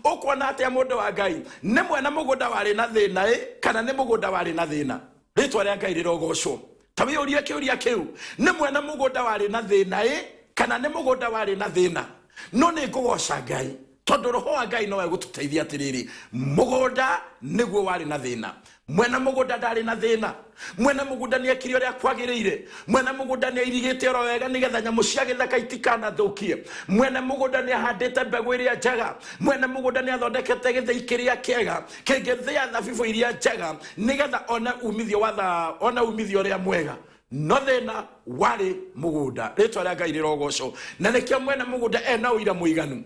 Ũkuona atĩa, mũndũ wa Ngai? Nĩ mwene mũgũnda warĩ na thĩna ĩ, kana nĩ mũgũnda warĩ na thĩna? Rĩtwa rĩa Ngai rĩrogocwo. Ta wĩyũrie kĩũria kĩu, nĩ mwene mũgũnda warĩ na thĩna ĩ, kana nĩ mũgũnda warĩ na thĩna? No nĩ ngũgoca Ngai tondũ roho wa Ngai nowe gũtũteithia. Atĩrĩrĩ, mũgũnda nĩguo warĩ na thĩna, mwene mũgũnda ndarĩ na thĩna. Mwene mũgũnda nĩ ekire ũrĩa kwagĩrĩire. Mwene mũgũnda nĩ airigĩte oro wega nĩgetha nyamũ cia gĩthaka itikanathũkie. Mwene mũgũnda nĩ ahandĩte mbegũ ĩrĩa njega. Mwene mũgũnda nĩ athondekete gĩthĩi kĩrĩa kĩega kĩngĩthĩa thabibũ iria njega nĩgetha one umithio wa tha one umithio ũrĩa mwega. No thĩna warĩ mũgũnda. Rĩtwa rĩa Ngai rĩrogocwo. Na nĩkĩo mwene mũgũnda ena ũira mũiganu,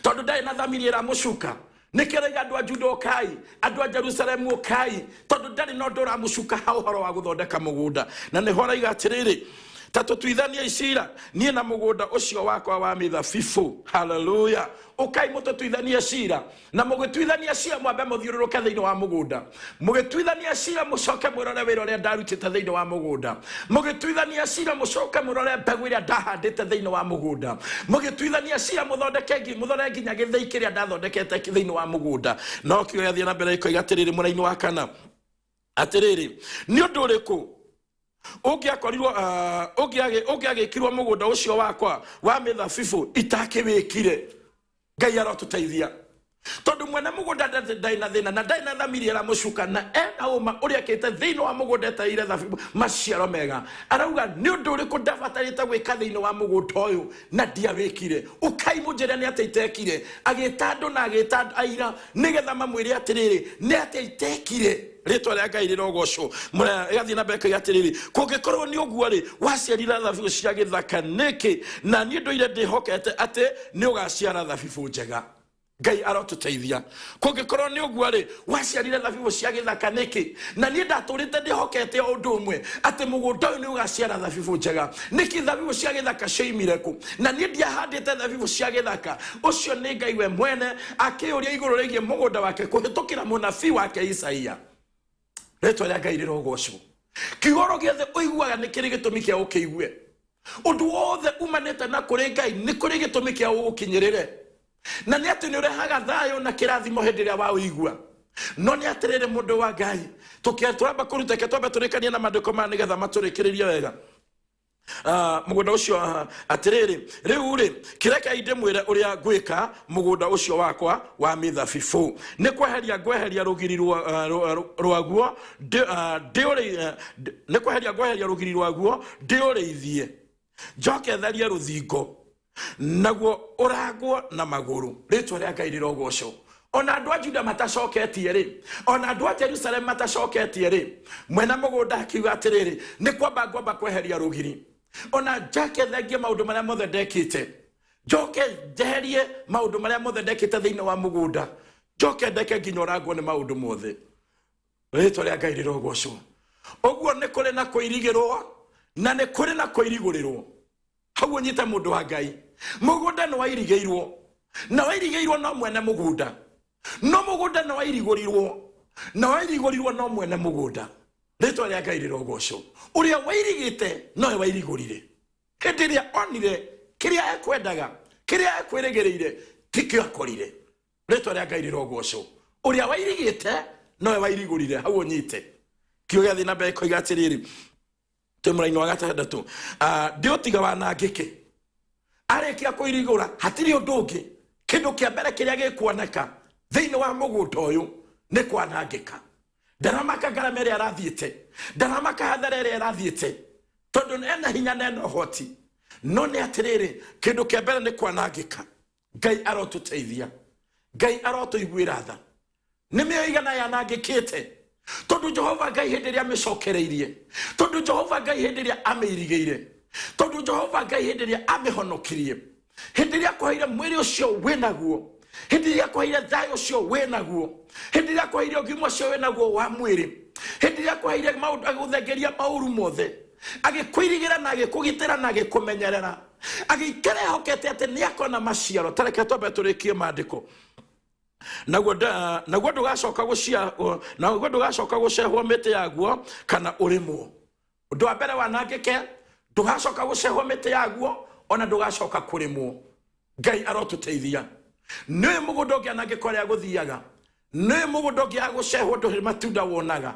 tondũ ndarĩ na thamiri ĩramũcuka. Nĩkĩo raiga, "Andũ a Juda ũkai, andũ a Jerusalemu ũkai," tondũ ndarĩ na ũndũ ũramũcuka ha ũhoro wa gũthondeka mũgũnda. Na nĩho raiga atĩrĩrĩ, "Ta tũtuithanie cira, niĩ na mũgũnda ũcio wakwa wa mĩthabibũ." Haleluya! Ũkai mũtũtuithanie cira. Na mũgĩtuithania cira, mwambe mũthiũrũrũke thĩinĩ wa mũgũnda. Mũgĩtuithania cira, mũcoke mũrore wĩra ũrĩa ndarutĩte thĩinĩ wa mũgũnda. Mũgĩtuithania cira, mũcoke mũrore mbegũ ĩrĩa ndahandĩte thĩinĩ wa mũgũnda. Mũgĩtuithania cira, mũthondeke mũthore nginya gĩthĩi kĩrĩa ndathondekete thĩinĩ wa mũgũnda. No kĩo gĩathiĩ na mbere ĩkoiga atĩrĩrĩ, mũraini wa kana, atĩrĩrĩ, nĩ ũndũ ũrĩkũ ũngĩakorirwo ũngĩagĩkirwo mũgũnda ũcio wakwa wa mĩthabibũ itakĩwĩkire? Ngai arotũteithia, tondũ mwene mũgũnda ndarĩ na thĩna na ndarĩ na thamiri ĩramũcuka, na ena ũma ũrĩa akĩte thĩinĩ wa mũgũnda etereire thabibũ maciaro mega. Arauga, "Nĩ ũndũ ũrĩkũ ndabatarĩte gwĩka thĩinĩ wa mũgũnda ũyũ na ndiawĩkire? Ũkai mũnjĩre nĩ atĩa itekire." Agĩta andũ na agĩta aira nĩgetha mamwĩre atĩrĩrĩ, nĩ atĩa itekire. Rĩtwa rĩa Ngai rĩrogocwo. Ĩgathiĩ na mbere ĩkoiga atĩrĩrĩ, "Kũngĩkorwo nĩ ũguo rĩ, waciarire thabibũ cia gĩthaka nĩkĩ, na niĩ ndũire ndĩhokete atĩ nĩ ũgaciara thabibũ njega?" Ngai arotũteithia. Kũngĩkorwo nĩ ũguo rĩ, waciarire thabibũ cia gĩthaka nĩkĩ, na niĩ ndatũrĩte ndĩhokete o ũndũ ũmwe, atĩ mũgũnda ũyũ nĩ ũgaciara thabibũ njega? Nĩkĩ thabibũ cia gĩthaka cioimire kũ, na niĩ ndiahandĩte thabibũ cia gĩthaka? Ũcio nĩ Ngai we mwene akĩũria igũrũ rĩgiĩ mũgũnda wake kũhĩtũkĩra mũnabii wake Isaia. Rĩtwa rĩa Ngai rĩrogocwo. Kiugo oro gĩothe ũiguaga nĩ kĩrĩ gĩtũmi kĩa ũkĩigue. Ũndũ wothe umanĩte na kũrĩ Ngai nĩ kũrĩ gĩtũmi kĩa ũgũkinyĩrĩre, na nĩ atĩ nĩ ũrehaga thayũ na kĩrathimo hĩndĩ ĩrĩa waũigua. No nĩ atĩrĩrĩ, mũndũ wa Ngai, tũramba kũruta ke twambe tũrĩkanie na maandĩko maya nĩgetha matũrĩkĩrĩrie wega. Mũgũnda ũcio, atĩrĩrĩ, rĩu rĩ, kĩrekei ndĩmwĩre ũrĩa ngwĩka mũgũnda ũcio wakwa wa mĩthabibũ. Nĩ kweheria ngweheria rũgiri rwaguo nĩ kweheria ngweheria rũgiri rwaguo ndĩũrĩithie, njoke tharie rũthingo naguo ũrangwo na magũrũ. Rĩtwa rĩa Ngai rĩrogocwo. Ona andũ a Juda matacoketie rĩ, ona andũ a Jerusalem matacoketie rĩ, mwena mũgũnda akiuga atĩrĩrĩ, nĩ kwamba ngwamba kweheria rũgiri, ona njake thengie maũndũ marĩa mothe ndekĩte, njoke njeherie maũndũ marĩa mothe ndekĩte thĩinĩ wa mũgũnda, njoke ndeke nginya ũrangwo nĩ maũndũ mothe. Rĩtwa rĩa Ngai rĩrogocwo. Ũguo nĩ kũrĩ na kũirigĩrwo na nĩ kũrĩ na kũirigũrĩrwo. Hau ũnyite, mũndũ wa Ngai, mũgũnda nĩ wairigĩirwo, na wairigĩirwo no mwene mũgũnda. No mũgũnda nĩ wairigũrirwo, na wairigũrirwo no mwene mũgũnda. Rĩtwa rĩa Ngai rĩrogocwo. Ũrĩa wairigĩte nowe wairigũrire. Hĩndĩ ĩrĩa onire kĩrĩa ekwendaga, kĩrĩa ekwĩrĩgĩrĩire, tikĩo akorire. Rĩtwa rĩa Ngai rĩrogocwo. Ũrĩa wairigĩte nowe wairigũrire. Hau ũnyite. Kiugo gĩathiĩ na mbere koiga atĩrĩrĩ, twĩ mũraini wa gatandatũ, ndĩũtiga wanangĩke. Arĩkia kũirigũra, hatirĩ ũndũ ũngĩ. Kĩndũ kĩa mbere kĩrĩa gĩkuoneka thĩinĩ wa mũgũnda ũyũ nĩ kwanangĩka. Ndaramaka ngarama ĩrĩa arathiĩte, ndaramaka hathara ĩrĩa ĩrathiĩte, tondũ ena hinya na ena ũhoti. No nĩ atĩrĩrĩ, kĩndũ kĩa mbere nĩ kwanangĩka. Ngai arotũteithia, Ngai arotũiguĩra tha. Nĩ mĩoyo igana yanangĩkĩte, tondũ Jehova Ngai hĩndĩ ĩrĩa amĩcokereirie, tondũ Jehova Ngai hĩndĩ ĩrĩa amĩirigĩire, tondũ Jehova Ngai hĩndĩ ĩrĩa amĩhonokirie, hĩndĩ ĩrĩa akũheire mwĩrĩ ũcio wĩ naguo, hĩndĩ ĩrĩa akũheire thayũ ũcio wĩ naguo, hĩndĩ ĩrĩa akũheire ũgima ũcio wĩ naguo wa mwĩrĩ, hĩndĩ ĩrĩa akũheire maũndũ, agĩgũthengeria maũru mothe, agĩkũirigĩra na agĩkũgitĩra na agĩkũmenyerera, agĩikara ehokete atĩ nĩ akona maciaro. Tareke twambe tũrĩkie maandĩko. Naguo ndũgacoka gũcehwo mĩtĩ yaguo kana ũrĩmwo. Ũndũ wa mbere wanangĩke, ndũgacoka gũcehwo mĩtĩ yaguo ona ndũgacoka kũrĩmwo. Ngai arotũteithia. Nĩ ũyũ mũgũnda ũngĩanangĩka ũrĩa gũthiaga. Nĩ ũyũ mũgũnda ũngĩaga gũcehwo ndũrĩ matunda wonaga.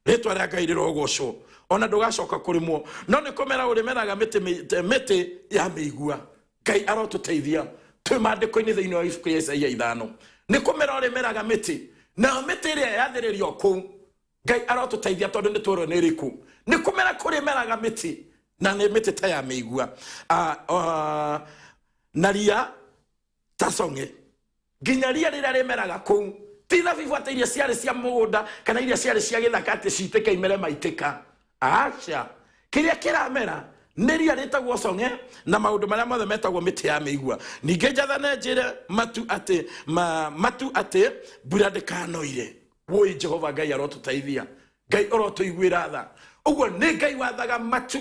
Rĩtwa rĩa Ngai rĩrogocwo. Ona ndũgacoka kũrĩmwo, no nĩ kũmera ũrĩmeraga mĩtĩ mĩtĩ ya mĩigua. Ngai arotũteithia. Twĩ maandĩko-inĩ thĩinĩ wa ibuku rĩa Isaia 5. Nĩ kũmera ũrĩmeraga mĩtĩ, nayo mĩtĩ ĩrĩa yathĩrĩrio kũu, Ngai arotũteithia tondũ nĩ twerwo nĩ ĩrĩkũ. Nĩ kũmera kũrĩmeraga mĩtĩ, na nĩ mĩtĩ ta ya mĩigua. Na ria ta cong'e. Nginya ria rĩrĩa rĩmeraga kũu, ti thabibũ atĩ iria ciarĩ cia mũgũnda kana iria ciarĩ cia gĩthaka atĩ citĩke imere maitĩka. Aca, kĩrĩa kĩramera nĩ ria rĩtagwo cong'e na maũndũ marĩa mothe metagwo mĩtĩ ya mĩigua. Ningĩ njathane njĩre matu atĩ, matu atĩ mbura ndĩkanoire. Wũi Jehova Ngai arotũteithia, Ngai ũrotũiguĩra tha. Ũguo nĩ Ngai wathaga matu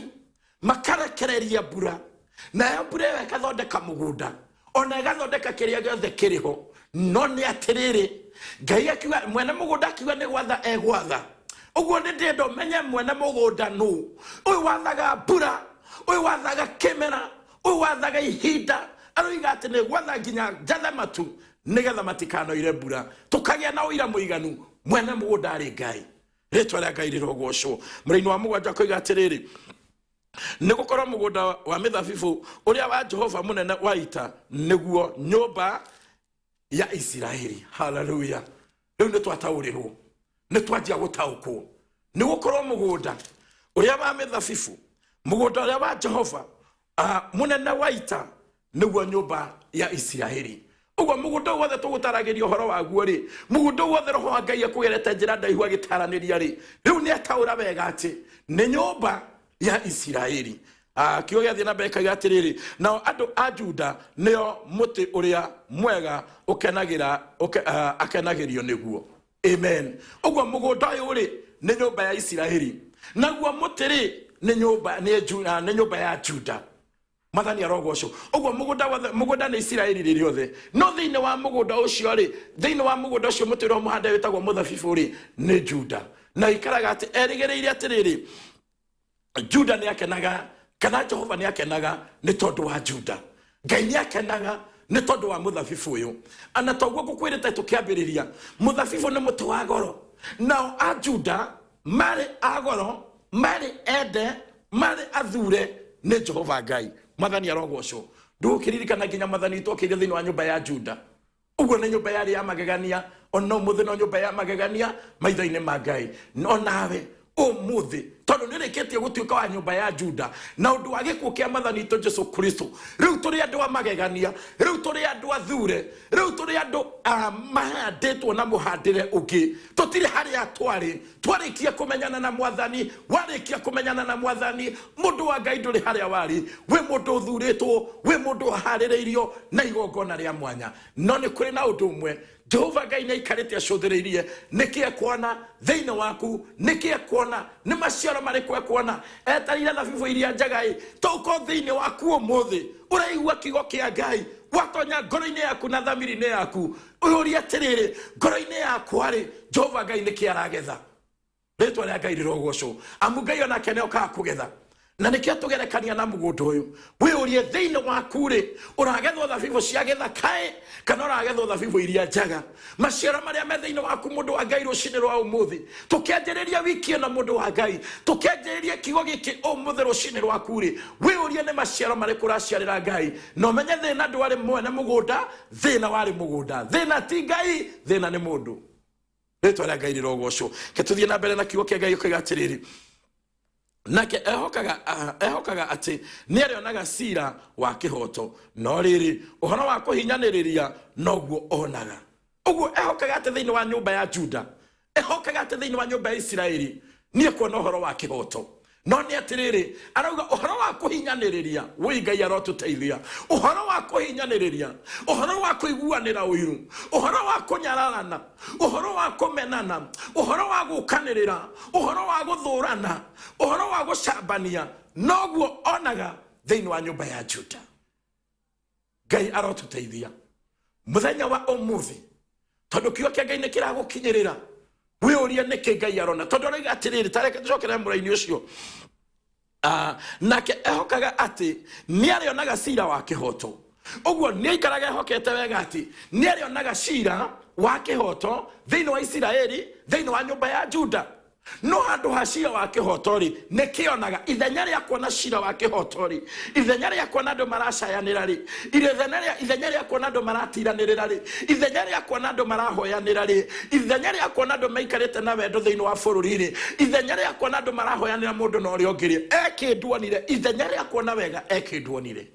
makarekereria mbura, nayo mbura ĩyo ĩgathondeka mũgũnda, ona ĩgathondeka kĩrĩa gĩothe kĩrĩ ho. No nĩ atĩrĩrĩ, Ngai akiuga, mwene mũgũnda akiuga nĩ gwatha egwatha. Ũguo nĩ ndĩrenda ũmenye mwene mũgũnda nũ. Ũyũ wathaga mbura, ũyũ wathaga kĩmera, ũyũ wathaga ihinda, aroiga atĩ nĩ gwatha nginya njathe matu nĩgetha matikanoire mbura. Tũkagĩa na ũira mũiganu, mwene mũgũnda arĩ Ngai. Rĩtwa rĩa Ngai rĩrogocwo. Mũraini wa 7 akoiga atĩrĩrĩ, nĩ gũkorwo mũgũnda wa mĩthabibũ ũrĩa wa Jehova mũnene wa ita nĩguo nyũmba ya Isiraeli. Haleluya. Rĩu nĩ twataũrĩrwo, nĩ twanjia gũtaũkwo. Nĩ gũkorwo mũgũnda ũrĩa wa mĩthabibũ, mũgũnda ũrĩa wa Jehova mũnene wa ita nĩguo nyũmba ya Isiraeli. Ũguo mũgũnda ũyũ wothe tũgũtaragĩria ũhoro waguo rĩ, mũgũnda ũyũ wothe Roho wa Ngai ekũgerete njĩra ndaihu agĩtaranĩria rĩ, rĩu nĩ ataũra wega atĩ nĩ nyũmba ya Isiraeli. Kiugo gĩathiĩ na mbere kaiga atĩrĩrĩ, nao andũ a Juda nĩo mũtĩ ũrĩa mwega akenagĩrio nĩguo. Amen. Ũguo mũgũnda ũyũ rĩ nĩ nyũmba ya Isiraeli, naguo mũtĩ rĩ nĩ nyũmba, nĩ nĩ nyũmba ya Juda. Mwathani arogocwo. Ũguo mũgũnda wothe, mũgũnda nĩ Isiraeli rĩ rĩothe, no thĩinĩ wa mũgũnda ũcio rĩ, thĩinĩ wa mũgũnda ũcio mũtĩ ũrĩa mũhande wĩtagwo mũthabibũ rĩ nĩ Juda. Na ikaraga atĩ erĩgĩrĩire atĩrĩrĩ, Juda nĩ akenaga, kana Jehova nĩ akenaga nĩ tondũ wa Juda. Ngai nĩ akenaga nĩ tondũ wa mũthabibũ ũyũ. Ana toguo ngũkwĩrĩte tũkĩambĩrĩria, mũthabibũ nĩ mũtĩ wa goro. Nao a Juda marĩ a goro, marĩ ende, marĩ athure nĩ Jehova Ngai. Mwathani arogocwo. Ndũgũkĩririkana nginya Mwathani witũ okĩire thĩinĩ wa nyũmba ya Juda. Ũguo nĩ nyũmba yarĩ ya magegania, ona ũmũthĩ no nyũmba ya magegania maitho-inĩ ma Ngai. No nawe ũmũthĩ tondũ nĩ ũrĩkĩtie gũtuĩka wa nyũmba ya Juda na ũndũ wa gĩkuũ kĩa Mwathani witũ Jesu Kristo, rĩu tũrĩ andũ a magegania, rĩu tũrĩ andũ athure, rĩu tũrĩ andũ mahandĩtwo na mũhandĩre ũngĩ. Tũtirĩ harĩa twarĩ, twarĩkia kũmenyana na Mwathani. Warĩkia kũmenyana na Mwathani, mũndũ wa Ngai, ndũrĩ harĩa warĩ. Wĩ mũndũ ũthurĩtwo, wĩ mũndũ ũharĩrĩirio na igongona rĩa mwanya. No nĩ kũrĩ na ũndũ ũmwe Jehova Ngai nĩ aikarĩte acũthĩrĩirie, nĩkĩ ekuona thĩinĩ waku, nĩkĩ ekuona, nĩ maciaro marĩkũ ekuona. Etereire thabibũ iria njega ĩ tũko thĩinĩ waku ũmũthĩ. Ũraigua kiugo kĩa Ngai watonya ngoro-inĩ yaku na thamiri-inĩ yaku, ũyũrie atĩrĩrĩ, ngoro-inĩ yakwa rĩ, Jehova Ngai nĩkĩ aragetha? Rĩtwa rĩa Ngai rĩrogocwo. Amu Ngai onake nĩ okaga kũgetha. Na nĩkĩo tũgerekania na mũgũnda ũyũ. Wĩyũrie thĩinĩ waku rĩ, ũragethwo thabibũ cia gĩthaka-ĩ, kana ũragethwo thabibũ iria njega? Maciaro marĩa me thĩinĩ waku, mũndũ wa Ngai, rũcinĩ rwa ũmũthĩ, tũkĩanjĩrĩria wiki ĩno, mũndũ wa Ngai, tũkĩanjĩrĩria kiugo gĩkĩ ũmũthĩ rũcinĩ rwaku rĩ, wĩyũrie nĩ maciaro marĩkũ ũraciarĩra Ngai. Na ũmenye thĩna ndwarĩ mwene mũgũnda, thĩna warĩ mũgũnda. Thĩna ti Ngai, thĩna nĩ mũndũ. Rĩtwa rĩa Ngai rĩrogocwo. Ke tũthiĩ na mbere na kiugo kĩa Ngai ũkaiga atĩrĩrĩ, nake ehokaga atĩ nĩ arĩonaga cira wa kĩhoto, no rĩrĩ, ũhoro wa kũhinyanĩrĩria noguo onaga. Ũguo ehokaga atĩ thĩinĩ wa nyũmba ya Juda, ehokaga atĩ thĩinĩ wa nyũmba ya Isiraeli nĩ ekuona ũhoro wa kĩhoto. No nĩ atĩrĩrĩ, arauga ũhoro wa kũhinyanĩrĩria. Wũi Ngai arotũteithia. Ũhoro wa kũhinyanĩrĩria, ũhoro wa kũiguanĩra ũiru, ũhoro wa kũnyararana, ũhoro wa kũmenana, ũhoro wa gũkanĩrĩra, ũhoro wa gũthũrana, ũhoro wa gũcambania, noguo onaga thĩinĩ wa nyũmba ya Juda. Ngai arotũteithia mũthenya wa ũmũthĩ, tondũ kiugo kĩa Ngai nĩ kĩragũkinyĩrĩra. Wĩyũrie nĩkĩ Ngai arona, tondũ aroiga atĩrĩrĩ, ta reke tũcokere mũraini ũcio. Nake ehokaga atĩ nĩ arĩonaga cira wa kĩhoto, Ũguo nĩ aikaraga ehokete wega atĩ nĩ arĩonaga cira wa kĩhoto thĩinĩ wa Isiraeli, thĩinĩ wa nyũmba ya Juda. No handũ ha cira wa kĩhoto rĩ, nĩ kĩonaga ithenya rĩa kuona cira wa kĩhoto rĩ, ithenya rĩa kuona andũ maracayanĩra rĩ, ithenya rĩa kuona andũ maratiranĩrĩra rĩ, ithenya rĩa kuona andũ marahoyanĩra rĩ, ithenya rĩa kuona andũ maikarĩte na wendo thĩinĩ wa bũrũri rĩ, ithenya rĩa kuona andũ marahoyanĩra mũndũ na ũrĩa ũngĩ rĩ, e kĩndũ onire. Ithenya rĩa kuona wega, e kĩndũ onire.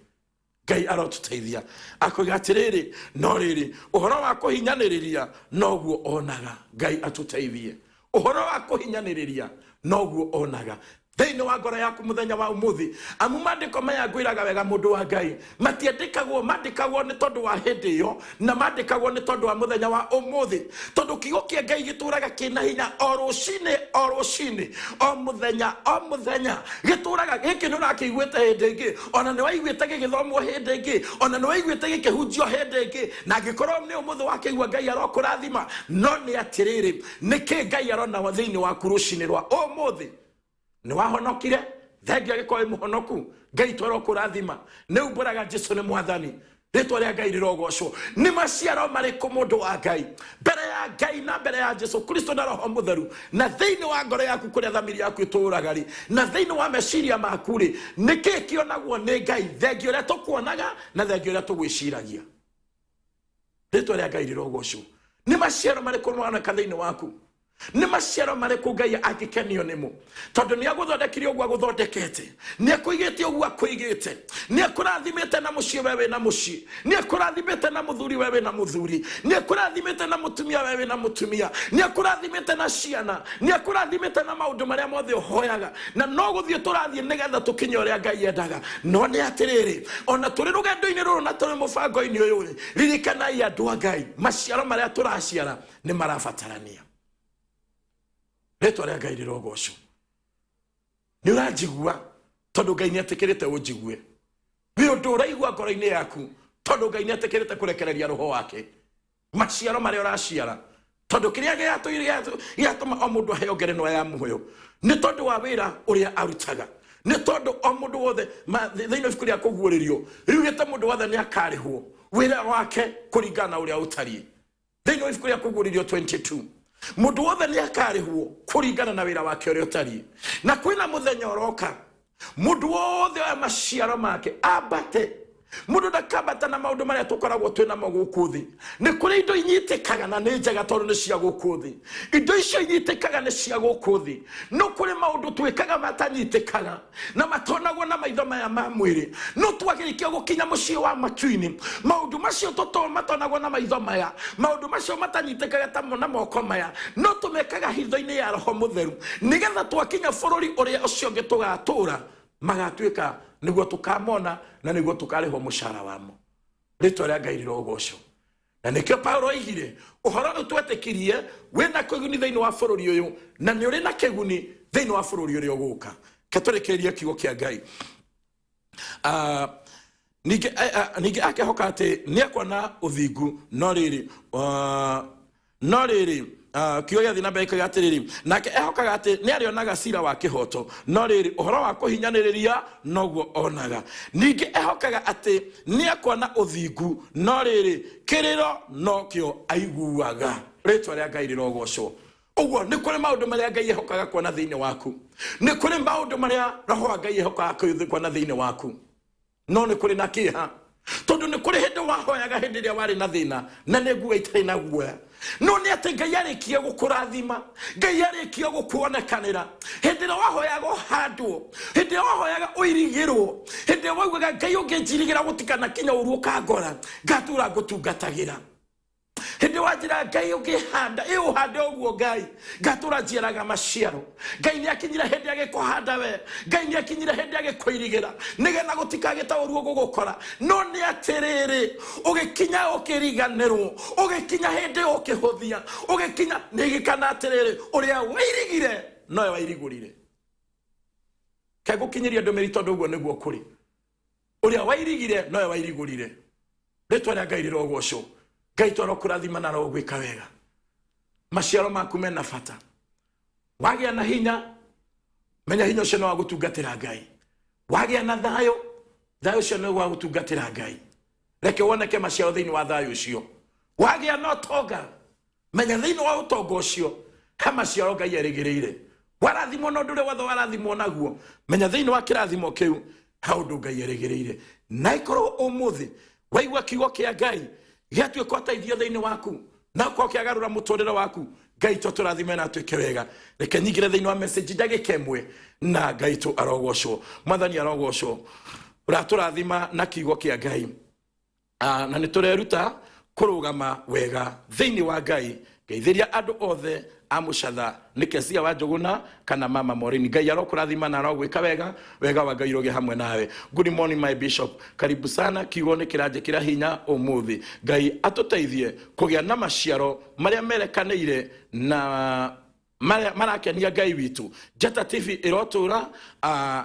Ngai arotũteithia. Akoiga atĩrĩrĩ, no rĩrĩ, ũhoro wa kũhinyanĩrĩria noguo onaga. Ngai atũteithie. Ũhoro wa kũhinyanĩrĩria noguo onaga thĩinĩ wa ngoro yaku mũthenya wa ũmũthĩ. Amu maandĩko maya ngwĩraga wega, mũndũ wa Ngai, matiandĩkagwo, mandĩkagwo nĩ tondũ wa hĩndĩ ĩyo, na mandĩkagwo nĩ tondũ wa mũthenya wa ũmũthĩ, tondũ kiugo kĩa Ngai gĩtũraga kĩna hinya o rũcinĩ o rũcinĩ, o mũthenya o mũthenya gĩtũraga. Gĩkĩ nĩ ũrakĩiguĩte hĩndĩ ĩngĩ, ona nĩ waiguĩte gĩgĩthomwo hĩndĩ ĩngĩ, ona nĩ waiguĩte gĩkĩhunjio hĩndĩ ĩngĩ, na angĩkorwo nĩ ũmũthĩ wakĩigua, Ngai arokũrathima. No nĩ atĩrĩrĩ, nĩkĩ Ngai arona thĩinĩ waku rũcinĩ rwa ũmũthĩ? Nĩ wahonokire, thengia agĩkorwo wĩ mũhonoku, Ngai twarokũrathima. Nĩ umbũraga Jesu nĩ Mwathani, rĩtwa rĩa Ngai rĩrogocwo. Nĩ maciaro marĩkũ, mũndũ wa Ngai, mbere ya Ngai na mbere ya Jesu Kristo na Roho Mũtheru, na thĩinĩ wa ngoro yaku kũrĩa thamiri yaku ĩtũũraga rĩ, na thĩinĩ wa meciria maku rĩ, nĩkĩ kĩonagwo nĩ Ngai, thengia ũrĩa tũkuonaga na thengia ũrĩa tũgwĩciragia? Rĩtwa rĩa Ngai rĩrogocwo. Nĩ maciaro marĩkũ maroneka thĩinĩ waku? Nĩ maciaro marĩkũ Ngai angĩkenio nĩmo? Tondũ nĩ agũthondekire ũguo agũthondekete, nĩ akũigĩte ũguo akũigĩte, nĩ akũrathimĩte na mũciĩ, we wĩna mũciĩ, nĩ akũrathimĩte na mũthuri, we wĩna mũthuri, nĩ akũrathimĩte na mũtumia, we wĩna mũtumia, nĩ akũrathimĩte na ciana, nĩ akũrathimĩte na maũndũ marĩa mothe ũhoyaga, na no gũthiĩ tũrathiĩ nĩgetha tũkinye ũrĩa Ngai endaga. No nĩ atĩrĩrĩ, ona tũrĩ rũgendo-inĩ rũrũ na tũrĩ mũbango-inĩ ũyũ rĩ, ririkanai, andũ a Ngai, maciaro marĩa tũraciara nĩ marabatarania. Rĩtwa rĩa Ngai rĩrogocwo. Nĩ ũranjigua, tondũ Ngai nĩ etĩkĩrĩte ũnjigue. Wĩ ũndũ ũraigua ngoro-inĩ yaku, tondũ Ngai nĩ etĩkĩrĩte kũrekereria roho wake. Maciaro marĩa ũraciara, tondũ kĩrĩa gĩatũma o mũndũ aheo ngerenwa ya muoyo nĩ tondũ wa wĩra ũrĩa arutaga, nĩ tondũ o mũndũ wothe thĩinĩ wa ibuku rĩa Kũguũrĩrio riugĩte mũndũ wothe nĩ akarĩhwo wĩra wake kũringana na ũrĩa ũtariĩ. Thĩinĩ wa ibuku rĩa Kũguũrĩrio 22, mũndũ wothe nĩ akarĩhwo kũringana na wĩra wake ũrĩa ũtariĩ. Na kwĩna mũthenya ũroka mũndũ wothe oya maciaro make ambate. Mũndũ ndakambata na maũndũ marĩa tũkoragwo twĩ namo gũkũ thĩ. Nĩ kũrĩ indo inyitĩkaga na nĩ njega tondũ nĩ cia gũkũ thĩ. Indo icio inyitĩkaga nĩ cia gũkũ thĩ, no kũrĩ maũndũ twĩkaga matanyitĩkaga na matonagwo na maitho maya ma mwĩrĩ. No twagĩrĩkia gũkinya mũciĩ wa matu-inĩ, maũndũ macio tũto matonagwo na maitho maya, maũndũ macio matanyitĩkaga ta na moko maya, no tũmekaga hitho-inĩ ya Roho Mũtheru, nĩgetha twakinya bũrũri ũrĩa ũcio ũngĩ tũgatũra, magatuĩka nĩguo tũkamona na nĩguo tũkarĩhwo mũcara wamo. Rĩtwa rĩa Ngai rĩrogocwo. Na nĩkĩo Paulo oigire, ũhoro ũyũ twetĩkirie wĩna kĩguni thĩinĩ wa bũrũri ũyũ, na nĩ ũrĩ na kĩguni thĩinĩ wa bũrũri ũrĩa ũgũka. Ke tũrĩkĩrĩrie kiugo kĩa Ngai. Ningĩ akehoka atĩ nĩ ekuona ũthingu, no rĩrĩ, kiugo gĩathiĩ na mbere gĩkoiga atĩrĩrĩ, nake ehokaga atĩ nĩ arĩonaga cira wa kĩhoto, no rĩrĩ, ũhoro wa kũhinyanĩrĩria noguo onaga. Ningĩ ehokaga atĩ nĩ ekuona ũthingu, no rĩrĩ, kĩrĩro nokĩo aiguaga. Rĩtwa rĩa Ngai rĩrogocwo. Ũguo nĩ kũrĩ maũndũ marĩa Ngai ehokaga kuona thĩinĩ waku, nĩ kũrĩ maũndũ marĩa Roho wa Ngai ehokaga kuona thĩinĩ waku, no nĩ kũrĩ na kĩeha, tondũ nĩ kũrĩ hĩndĩ wahoyaga hĩndĩ ĩrĩa warĩ na thĩna na nĩ nguo itarĩ na guoya. No nĩ atĩ Ngai arĩkia gũkũrathima, Ngai arĩkia gũkuonekanĩra, hĩndĩ ĩrĩa wahoyaga ũhandwo, hĩndĩ ĩrĩa wahoyaga ũirigĩrwo, hĩndĩ ĩrĩa waugaga, Ngai ũngĩnjirigĩra gũtikanakinya ũru ũkangora, ngatũra ngũtungatagĩra. Hĩndĩ wanjĩra, Ngai ũngĩhanda ĩ ũhande ũguo, Ngai ngatũra njiaraga maciaro. Ngai nĩ akinyire hĩndĩ agĩkũhanda we, Ngai nĩ akinyire hĩndĩ agĩkũirigĩra nĩgetha gũtikagĩta ũru ũgũgũkora. No nĩ atĩrĩrĩ, ũgĩkinya ũkĩriganĩrwo, ũgĩkinya hĩndĩ ũkĩhũthia, ũgĩkinya nĩgĩkana atĩrĩrĩ, ũrĩa wairigire nowe wairigũrire. Kegũkinyĩria ndũmĩrĩri, tondũ ũguo nĩguo kũrĩ. Ũrĩa wairigire nowe wairigũrire. Rĩtwa rĩa Ngai rĩrogocwo. Ngai twarokũrathima na arogwĩka wega. Maciaro maku mena bata. Wagĩa na hinya, menya hinya ũcio nĩ wa gũtungatĩra Ngai. Wagĩa na thayũ, thayũ ũcio nĩ wa gũtungatĩra Ngai. Reke woneke maciaro thĩinĩ wa thayũ ũcio. Wagĩa na ũtonga, menya thĩinĩ wa ũtonga ũcio he maciaro Ngai erĩgĩrĩire. Warathimwo na ũndũ ũrĩa wothe warathimwo naguo, menya thĩinĩ wa kĩrathimo kĩu he ũndũ Ngai erĩgĩrĩire. Na ĩkorwo ũmũthĩ waigua kiugo kĩa Ngai gĩatuĩka ũteithio thĩinĩ waku na ũkorwo kĩagarũra mũtũrĩre waku, Ngai tũ tũrathime na atuĩke wega. Reke nyingĩre thĩinĩ wa message ndagĩka ĩmwe, na Ngai tũ arogocwo, Mwathani arogocwo, ũratũrathima na kiugo kĩa Ngai. Na nĩ tũreruta kũrũgama wega thĩinĩ wa Ngai. Ngeithĩria andũ othe a Mũcatha nĩ Kezia wa Njũgũna kana Mama Morini. Ngai arokũrathima na arogwĩka wega, wega wa Ngai ũrogĩa hamwe nawe. Good morning, my bishop, karibu sana. Kiugo nĩ kĩranjĩkĩra hinya ũmũthĩ. Ngai atũteithie kũgĩa na maciaro marĩa merekanĩire na marĩa marakenia Ngai witũ. Njata TV ĩrotũra.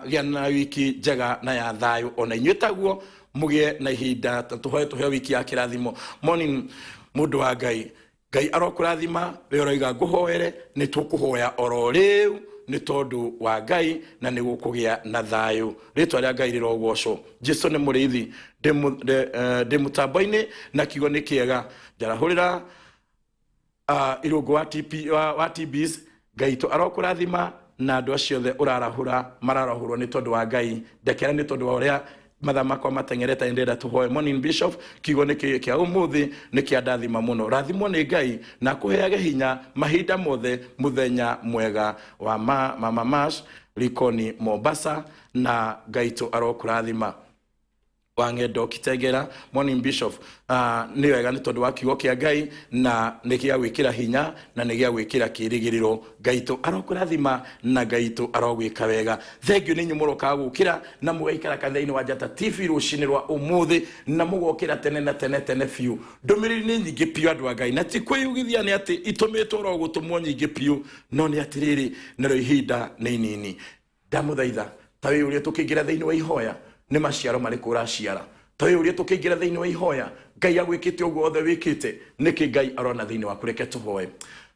Gĩa na wiki njega na ya thayũ, ona inyuĩ taguo mũgĩe na ihinda ta tũhoe tũheo wiki ya kĩrathimo. Morning, mũndũ wa Ngai. Ngai arokũrathima. We ũroiga ngũhoere, nĩ tũkũhoya oro rĩu nĩ tondũ wa Ngai, na nĩ gũkũgĩa na thayũ. Rĩtwa rĩa Ngai rĩrogocwo. Jesu nĩ mũrĩithi. Ndĩ mũtambo-inĩ na kiugo nĩ kĩega. Njarahũrĩra irũngũ wa, TP, wa TBs. Ngai tũ arokũrathima na andũ acio othe ũrarahũra mararahũrwo nĩ tondũ wa Ngai. Ndekera nĩ tondũ wa ũrĩa mathaa makwa mateng'erete, ndĩrenda tũhoe. Morning, bishop, kiugo nĩ kĩ kĩa ũmũthĩ nĩ kĩa ndathima mũno. Rathimwo nĩ Ngai na akũheage hinya mahinda mothe. Mũthenya mwega wa mama Mash Likoni, Mombasa, na Ngai tũ arokũrathima. Wang'endo Kitengera, morning, bishop. Nĩ wega nĩ tondũ wa kiugo kĩa Ngai, na nĩ gĩa gwĩkĩra hinya na nĩ gĩa gwĩkĩra kĩrĩgĩrĩro. Ngai tũ arokũrathima na Ngai tũ arogwĩka wega. Thengiũ nĩ inyuĩ mũrokaga gũkĩra na mũgaikara kanitha-inĩ wa Njata TV rũcinĩ rwa ũmũthĩ, na mũgokĩra tene na tene tene biũ. Ndũmĩrĩri nĩ nyingĩ biũ, andũ a Ngai, na ti kwĩyugithia nĩ atĩ itũmĩtwo oro gũtũmwo nyingĩ biũ, no nĩ atĩrĩrĩ, narĩo ihinda nĩ inini. Ndamũthaitha, ta wĩyũrie tũkĩingĩra thĩinĩ wa ihoya, nĩ maciaro marĩkũ ũraciara? Ta wĩyũrie tũkĩingĩra thĩinĩ wa ihoya, Ngai agwĩkĩte ũguo wothe wĩkĩte, nĩkĩ Ngai arona thĩinĩ waku? Reke tũhoe.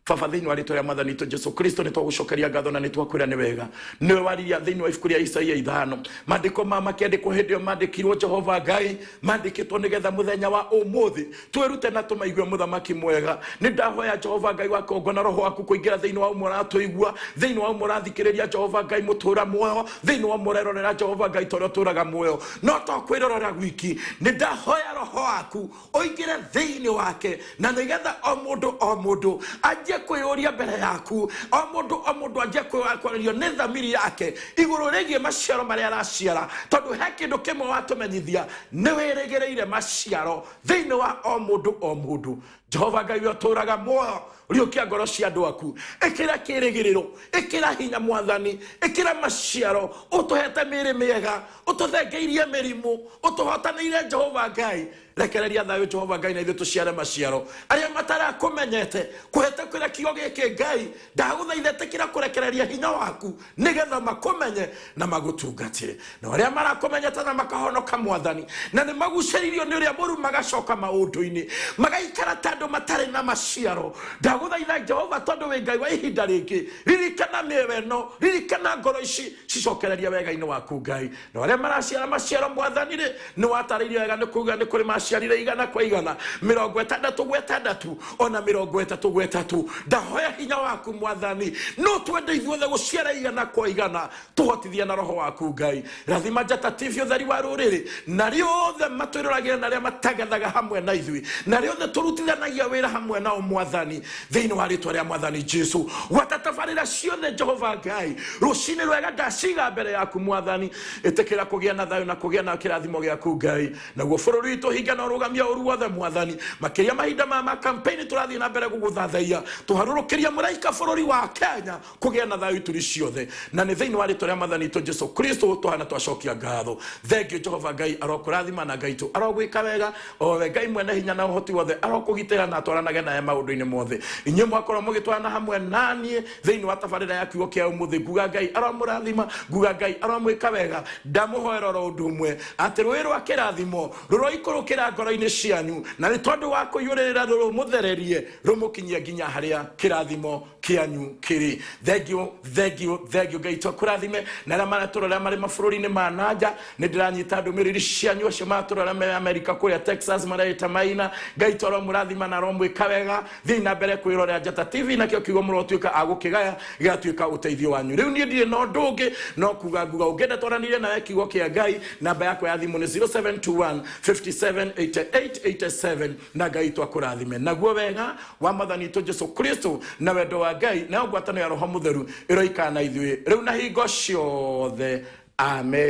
Baba, thĩinĩ wa rĩtwa rĩa Mwathani witũ Jesu Kristo, nĩ twagũcokeria ngatho na nĩ twakwĩra nĩ wega. Nĩwe wariria thĩinĩ wa ibuku rĩa Isaia 5, maandĩko ma makĩandĩkwo hĩndĩ ĩyo mandĩkirwo, Jehova Ngai, mandĩkĩtwo nĩgetha mũthenya wa ũmũthĩ twĩrute na tũmaigue. Mũthamaki mwega, nĩ ndahoya, Jehova Ngai wa kongona roho waku kũingĩra thĩinĩ wa ũmwe ũratũigua, thĩinĩ wa ũmwe ũrathikĩrĩria, Jehova Ngai mũtũra muoyo, thĩinĩ wa ũmwe ũrerorera, Jehova Ngai, tondũ ũtũraga muoyo no to kwĩrorera gwiki. Nĩ ndahoya roho waku ũingĩre thĩinĩ wake, na nĩgetha o mũndũ o mũndũ anjie kwĩyũria mbere yaku, o mũndũ o mũndũ anjie kwarĩrio nĩ thamiri yake igũrũ rĩgiĩ maciaro marĩa araciara, tondũ he kĩndũ kĩmwe watũmenyithia, nĩ wĩrĩgĩrĩire maciaro thĩinĩ wa o mũndũ o mũndũ. Jehova Ngai, we ũtũraga muoyo, riũkia ngoro cia andũ aku, ĩkĩra kĩrĩgĩrĩro, ĩkĩra hinya, Mwathani, ĩkĩra maciaro. Ũtũhete mĩĩrĩ mĩega, ũtũthengeirie mĩrimũ, ũtũhotanĩire, Jehova Ngai. Rekereria thayũ, Jehova Ngai, na ithuĩ tũciare maciaro. Arĩa matarakũmenyete kũhetũkĩra kiugo gĩkĩ, Ngai, ndagũthaitha, ĩtĩkĩra kũrekereria hinya waku nĩgetha makũmenye na magũtungatĩre. Na arĩa marakũmenyete na makahonoka, Mwathani, na nĩ magucĩrĩirio nĩ ũrĩa mũru, magacoka maũndũ-inĩ, magaikara ta andũ matarĩ na maciaro, ndagũthaitha, Jehova, tondũ wĩ Ngai wa ihinda rĩngĩ, ririkana mĩoyo ĩno, ririkana ngoro ici, cicokereria wega-inĩ waku, Ngai. Na arĩa maraciara maciaro, Mwathani rĩ, nĩ watarĩirie wega nĩ kuga nĩ kũrĩ maciarire 100 kwa 100, 60 kwa 60, ona 33. Ndahoya hinya waku, Mwathani, no twende ithuothe gũciara 100 kwa 100. Tũhotithie na roho waku, Ngai. Rathima Njata TV, ũtheri wa rũrĩrĩ, na rĩothe matwĩroragĩra, na arĩa matangathaga hamwe na ithuĩ, na rĩothe tũrutithanagia wĩra hamwe nao, Mwathani, thĩinĩ wa rĩtwa rĩa Mwathani Jesu. Gwata tabarĩra ciothe, Jehova Ngai, rũcinĩ rwega ndaciga mbere yaku, Mwathani. Ĩtĩkĩra kũgĩa na thayũ na kũgĩa na kĩrathimo gĩaku, Ngai. Naguo bũrũri witũ hinga na ũrũgamia ũru wothe, Mwathani, makĩria mahinda ma campaign tũrathiĩ na mbere gũgũthathaiya. Tũharũrũkĩria mũraika bũrũri wa Kenya kũgĩa na thayũ ituri ciothe, na nĩ thĩinĩ wa rĩtwa rĩa Mwathani witũ Jesu Kristo tũhana twacokia ngatho. Thengio. Jehova Ngai arokũrathima na Ngai tũ arogwĩka wega. O we Ngai mwene hinya na ũhoti wothe arokũgitĩra. Aramũgitĩra na atwaranage naye maũndũ-inĩ mothe. Inyuĩ mwakorwo mũgĩtwarana hamwe naniĩ thĩinĩ wa tabarĩra ya kiugo kĩa ũmũthĩ, nguga Ngai aromũrathima, nguga Ngai aromwĩka wega. Ndamũhoera oro ũndũ ũmwe, atĩ rũĩ rwa kĩrathimo rũroikũrũkĩra ngoro-inĩ cianyu, na nĩ tondũ wa kũiyũrĩrĩra rũmũthererie rũmũkinyie nginya harĩa kĩrathimo kĩanyu kĩrĩ. Thengiũ, thengiũ, thengiũ. Ngai witũ akũrathime. Na arĩa maratũrora marĩ mabũrũri-inĩ ma nanja, nĩ ndĩranyita ndũmĩrĩri cianyu. Acio maratũrora me Amerika kũrĩa Texas mareĩta Maina, Ngai witũ aromũrathima na aromwĩka wega. Thiĩi na mbere kwĩrorera Njata TV, nakĩo kiugo mũrotuĩka a gũkĩgaya gĩgatuĩka ũteithio wanyu. Rĩu niĩ ndirĩ na ũndũ ũngĩ no kuga nguga, ũngĩenda twaranĩrie nawe kiugo kĩa Ngai, namba yakwa ya thimũ nĩ 0721 57 88 87. Na Ngai witũ akũrathime. Naguo wega wa Mwathani witũ Jesu Kristo na wendo wa Ngai nayo ngwatanĩro ya Roho Mũtheru ĩroikara na ithuĩ rĩu na hingo ciothe. Amen.